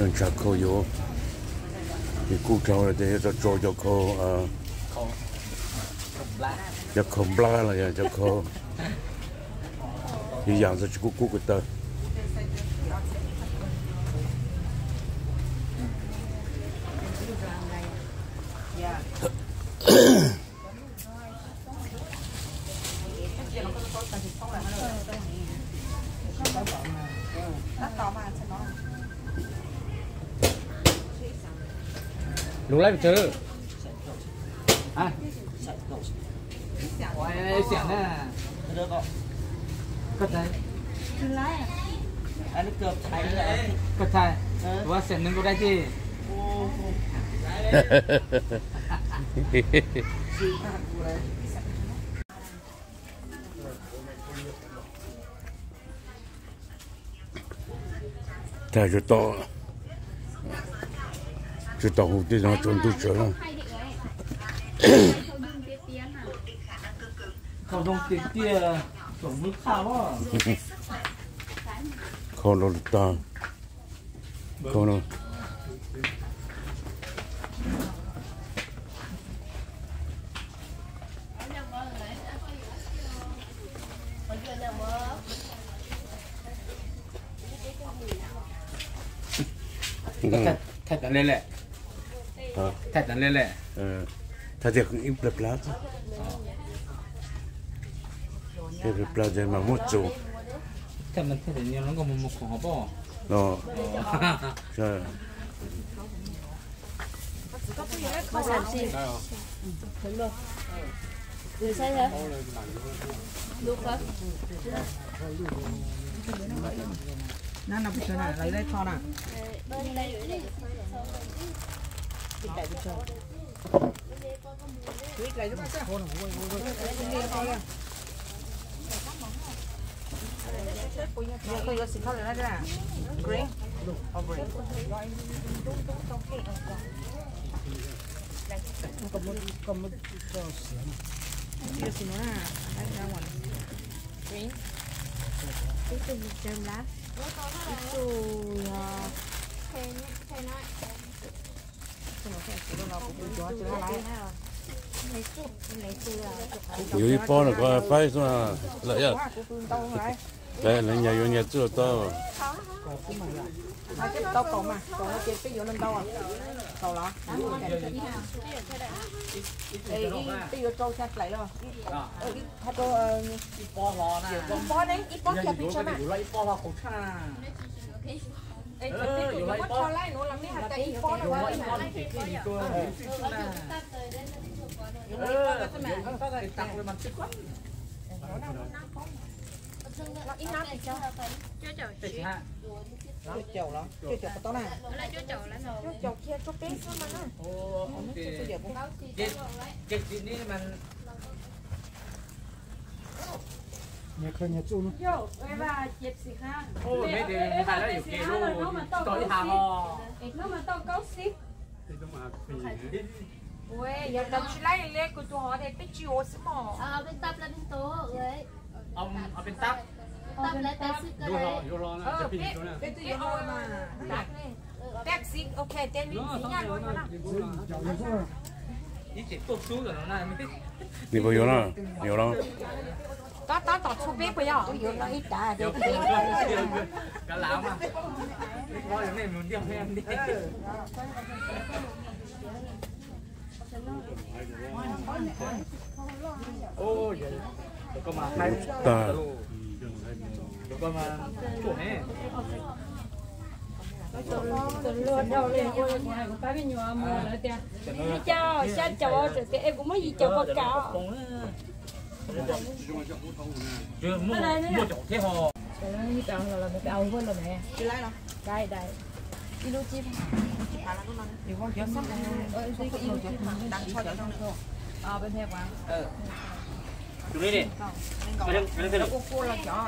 Ntshav khau yuav, ces kub dhau tias yuav tau tso cov khau, cov khau nplab los yog cov khau ib yam txog tsis kub kub ko taw. Lus laib pes tsawg? Xyam na. Koj txhais, koj txhais, tus xyam nees nkaum daim tiag. Tag, tsis tau hu tej no tsaus ntuj tsawv na. Khau rau tag, khau no. Thaij tawm li lawm. Thaij tawm li lawm. Thaij tias ib plab plab, ib plab plab mas muab txuas. Thaij mas thaij tawm nyo los nkauj mus mus khoom hauv pob. Kuv yuav ib pob no koj faib xwb lawm yog. Lawv nyias yuav nyias txuj tau. Tau kaum mas, kaum no ces peb yuav ntau, kaum los? Peb yuav rau xya plaim los? Ib pob ne, ib pob kiag pes tsawg mas? Ib pob no, ib pob pes tsawg? Cuaj caum los? Cuaj caum puas tau na? Cuaj caum kiag rau peb xwb mas na. Hnub mas tau kaub xib. Yog tau tsis laib li kuv tus hov tias peb tsis ua xwb mog. Peb xib, ok, tej nws xib nyaj dua no. Nws puas yuav na? Yuav los? Tab tab tom txhua peb puas yog? Yuav los ib tav. Tag. Tus luag dhau li kuv hais kuv pab me nyuam mus lawv tias, li cas xya caum tseem tias es kuv muab yim caum puas kam. Muaj caum thiab ho. Ib lub cib. Tus ne ne. Cua cua los cov.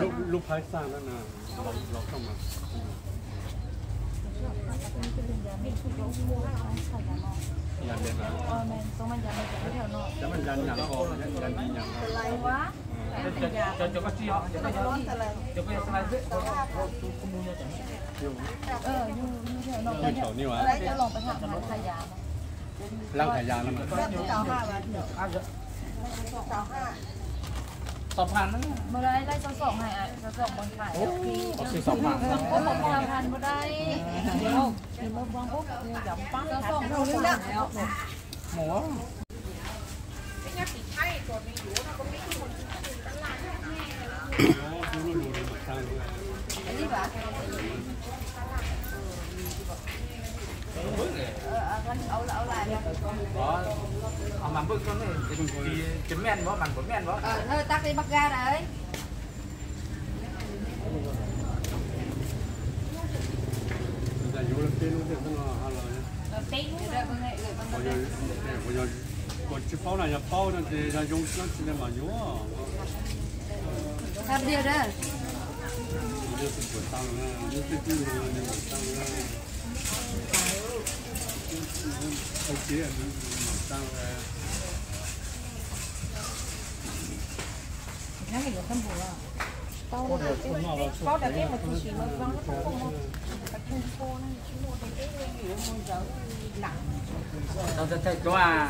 Lub, lub phab xaj no na, los, los koj mas. Yas ntev na. Cov mas yas nyam ko, yas nyam ko. Cov, cov koj tsis, cov koj yog slide xwb. Yus thaum ni as. Laj Khas Yas no mas. Xov phaj na. Mus xov phaj. Mus. Mas npawj koj ne, tsis meej npaum, mas npaum meej npaum. Tag li bag ga rồi. Kuv tsis paub na, yog paub no ces yog zoo siab tsis li mas yuav. Tau thaij tuaj.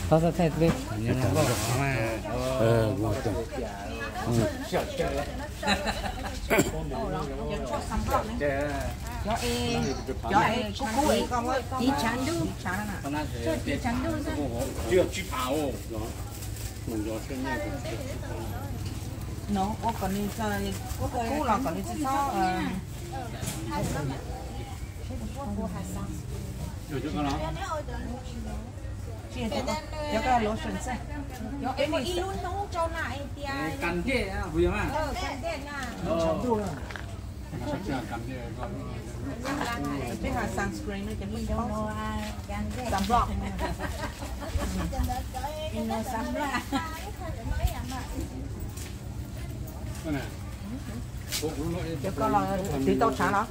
Tau thaij peb. Cov es, cov es kub kub es koj muab tiv tshav ntuj, tiv tshav ntuj xwb. No ua kom nws kub kub los kom nws tsis txhob. Cov koj lotion xwb. Cov ib lub hnub rau na hais tias kas dej, kas dej na. Peb hais sunscreen no ces peb tsis paub. Sunblock. Cov koj los tiv tau tshav los?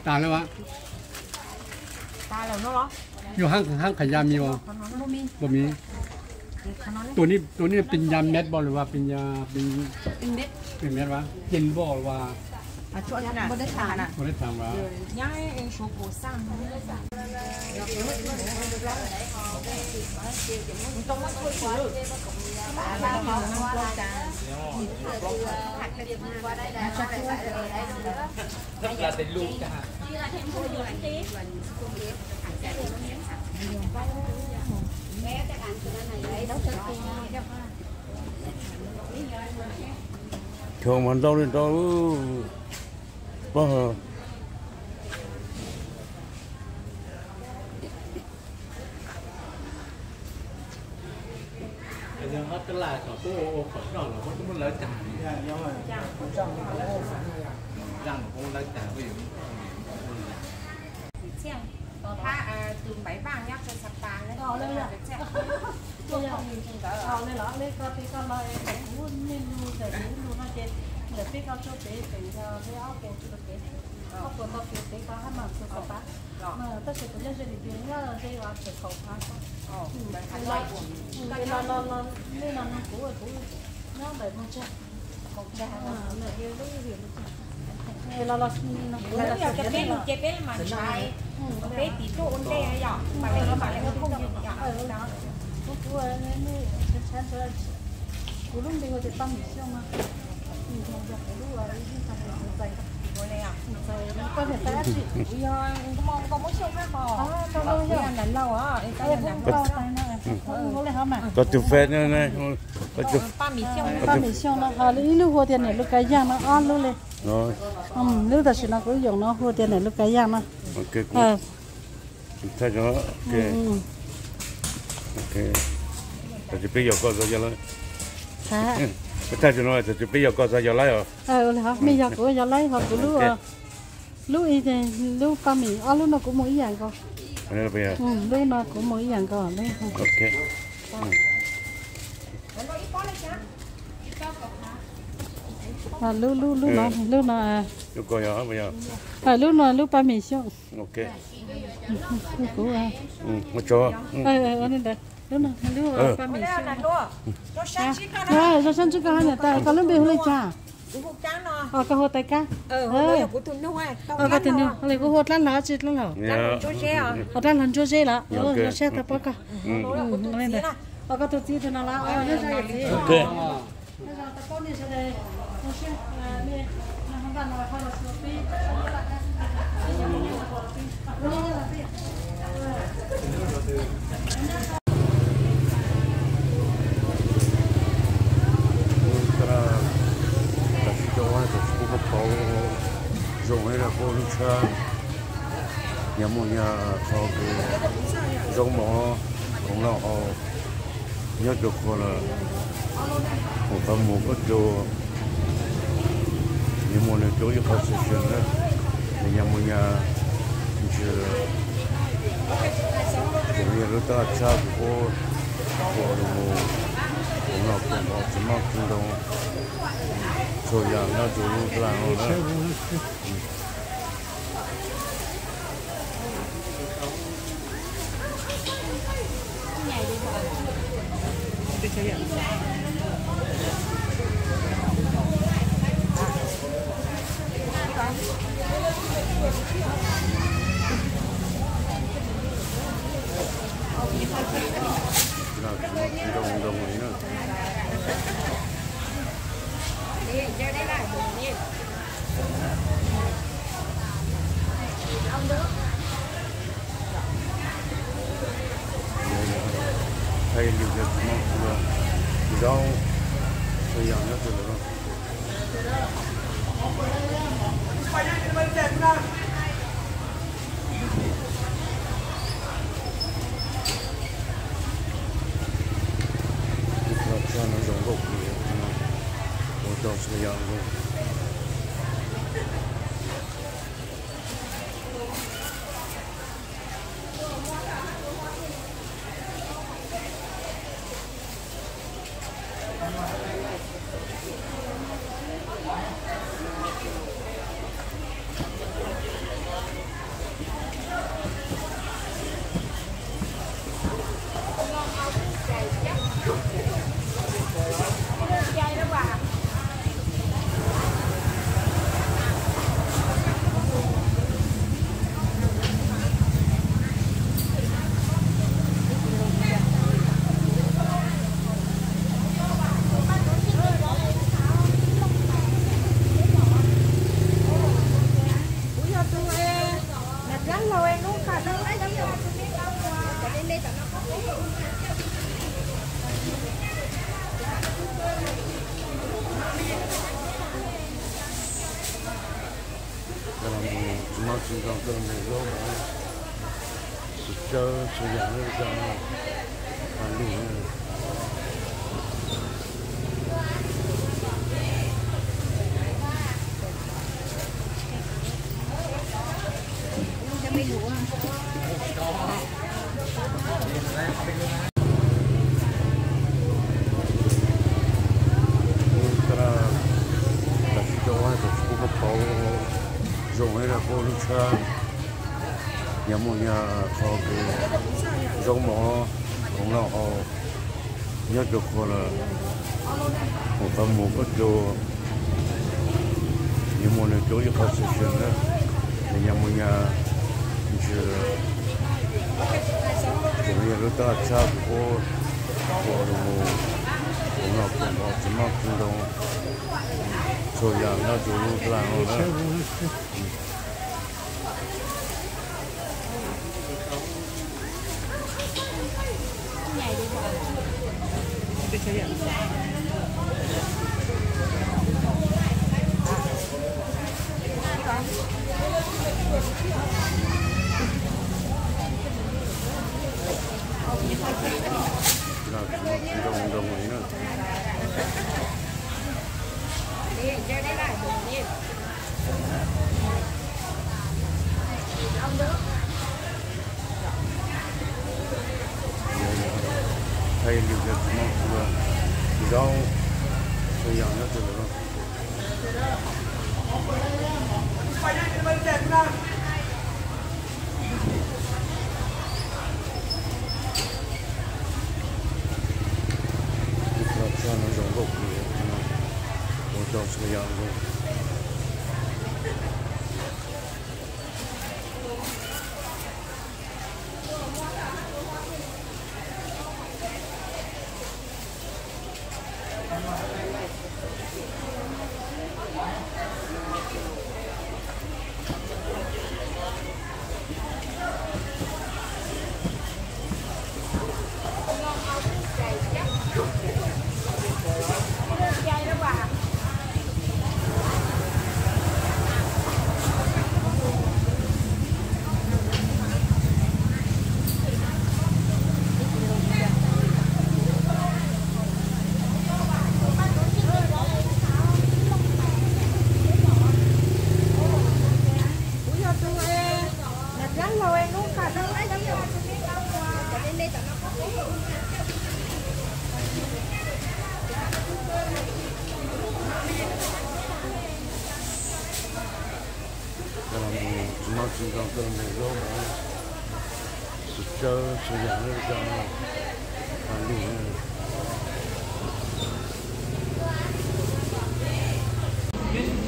Tas lawm as. Tas lawm no los? Yog hab, hab Khas Yas mis os? Npaum mis. Tua nej, tua nej pin yas met npaum li vas, pin yas, pin met vas, pin npaum li vas. Npaum li tas vas. Cog mas ntau li ntau. Pab. Tus Bảy Vàng nyob trên Sapa, nej los, nej koj peb koj los, kuv nej lus, kuv lus no ces lawv peb koj tuaj pem, pem peb ob puas, peb ob puas tau pem peb koj hab mas tuaj Sapa. Tab sis kuv nyob ze lim tias nyob ze uas tseem kaum phav. Los los los, nej los no kuv, kuv nyob ntawm Moos Tsag. Peb lus ces peb mam ntshai, peb tim tuaj ua ntej yom, mam li mam li ua phooj ywg yom. Kuv lub npe hu tias Paj Mim Xyooj mas. Kuv yog Nkauj Muaj Xyooj Hab Hos, kuv yog Nais Lauj os. Koj tus Face ne? Paj Mim Xyooj no ho ib lub hu tias niam lub kav yaj no ob lub li. Lub tam sim no kuv yoom no hu tias niam lub kav yaj no. Tsis peb yog koj txog yog laib os. Mej yog kuv yog laib ho kuv lub, lub, lub Paj Mim ob lub no kuv mus ib yam nkaus. Lub no kuv mus ib yam nkaus. Lub, lub, lub no, lub no, lub no lub Paj Mim Xyooj. Lub no, lub Paj Mim Xyooj. Zoo sab ntsib koj, niam tais, koj lub npe hu li cas? Koj hu Tais Kab. Koj tus nug, kuv hu Dlab Hlau tsi Dlab Hlau? Dlab Hlau Ntsuab Zeb los? Zoo sab tau pab koj. Koj tus txiv tus no los? Tam sim no tam sim kuv muab pauv zoo li lawm, kuv lub tshab nyag muaj nyag qhov kws zoo mov, khoom noj haus, nyob rau qhov lawm, mus qhov mus koj rau, nws muaj nws rau ib qho section na, nws nyag muaj nyag ntsis, tseem yog lub tab laj tshab kuv puab ua mus, khoom noj khoom haus, txiv hmab txiv ntoo, txhua yam nyob rau lub tab laj no na. Thaij li cov txiv hmab txiv ntoo, txhua yam nyob rau ntawm no. Tab laj tshab no zoo nkauj kawg, ua tau txhua yam zoo. Koj los mus tsis muaj tsis zoo, koj los mus zaub mov, tsis tsawb txhua yam li koj no, paj lug. Tam sim no tam sim kuv muab pauv zoo li lawm, kuv lub tshab nyag muaj nyag qhov kws zaub mov, khoom noj haus, nyob rau qhov lawm, mus qhov mus koj rau, nws muaj nws rau ib qho section na, nws nyag muaj nyag ntsis, tseem yog lub tab laj tshab kuv puab ua mus, khoom noj khoom haus, txiv hmab txiv ntoo, txhua yam nyob rau lub tab laj no na. Thaij li cov txiv mab ua zaub txhua yam nyob rau ntawm no. Tus tshaj no zoo nkauj kawg, ua tau txhua yam zoo. Tsis muaj tsis zoo, tau mus zaub mov, tsis tsawb tsis yam li cov no.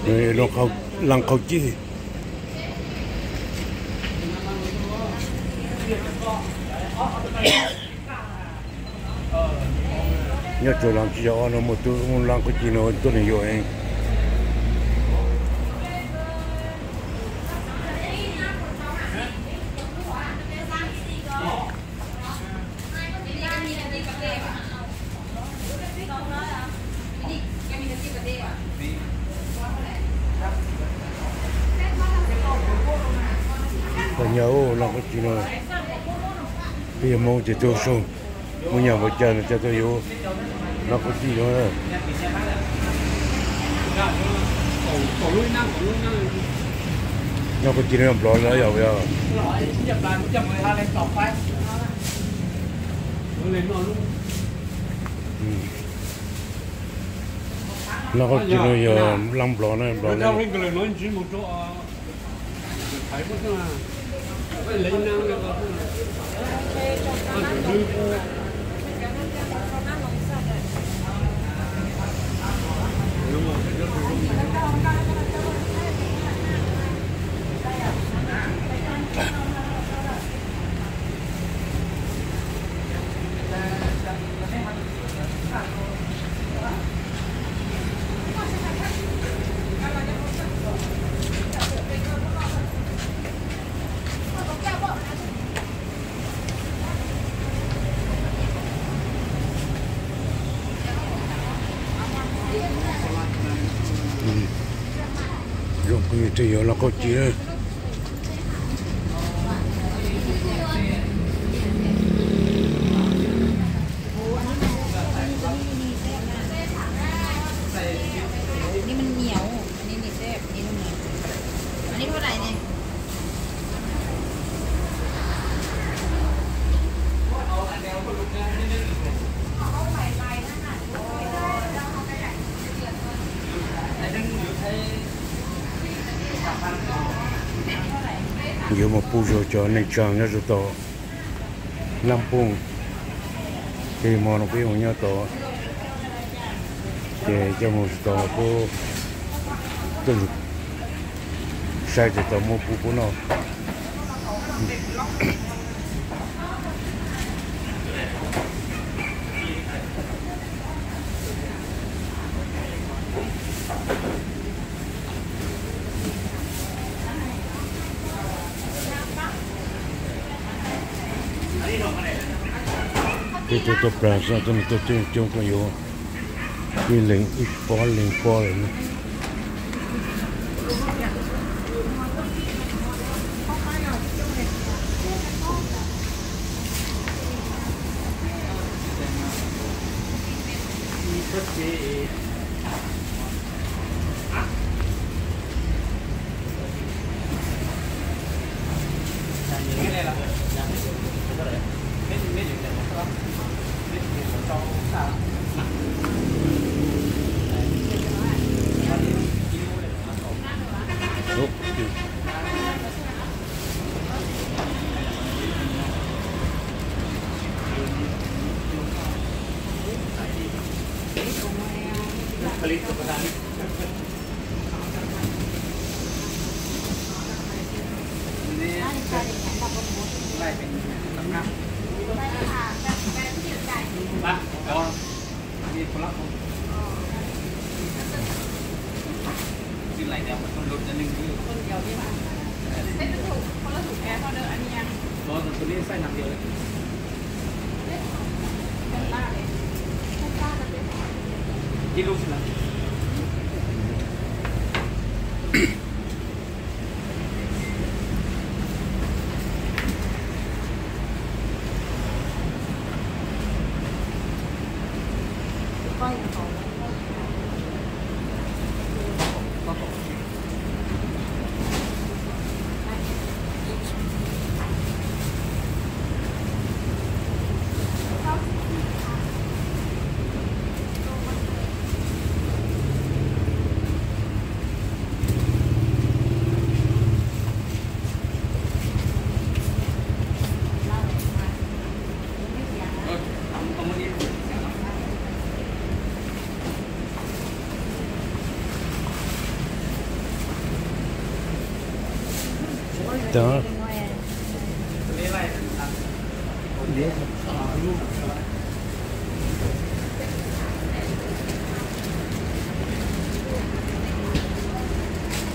Leej qhau cib. Nyob rau leej tsis yog ob no muaj tub leej qhau cib no tuaj nws yuav. Koj nyob leej qhau cib no, peb yog Hmoob ces tuaj saib, muaj nyaj npaum cas no cas tuaj yuav leej qhau cib no. Leej qhau cib no yog Nplog los yog? Leej qhau cib no yog leej Nplog na, Nplog na. Zoo, kuv yuav leej qhau cib na. Yuav mus pub rau cov neej tsa nyob rau tom Laj Pooj, ces hmo no peb mus nyob tod, ces coj mus rau tom pub, tuaj saib ces tau muab pub pub noj. Peb tuaj tuaj plag xwb, tuaj neeg tuaj coob coob, koj yuav ib leeg ib pob leeg pob lawm ne.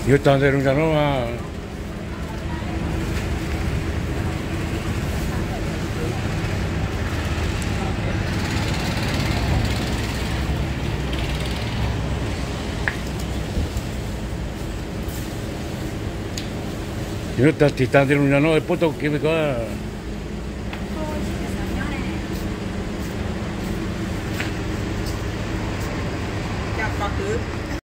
Yuav tag ntawm lub ntsa no mas. Yuav tag tig tag ntawm lub ntsa no puab tau kev me ko.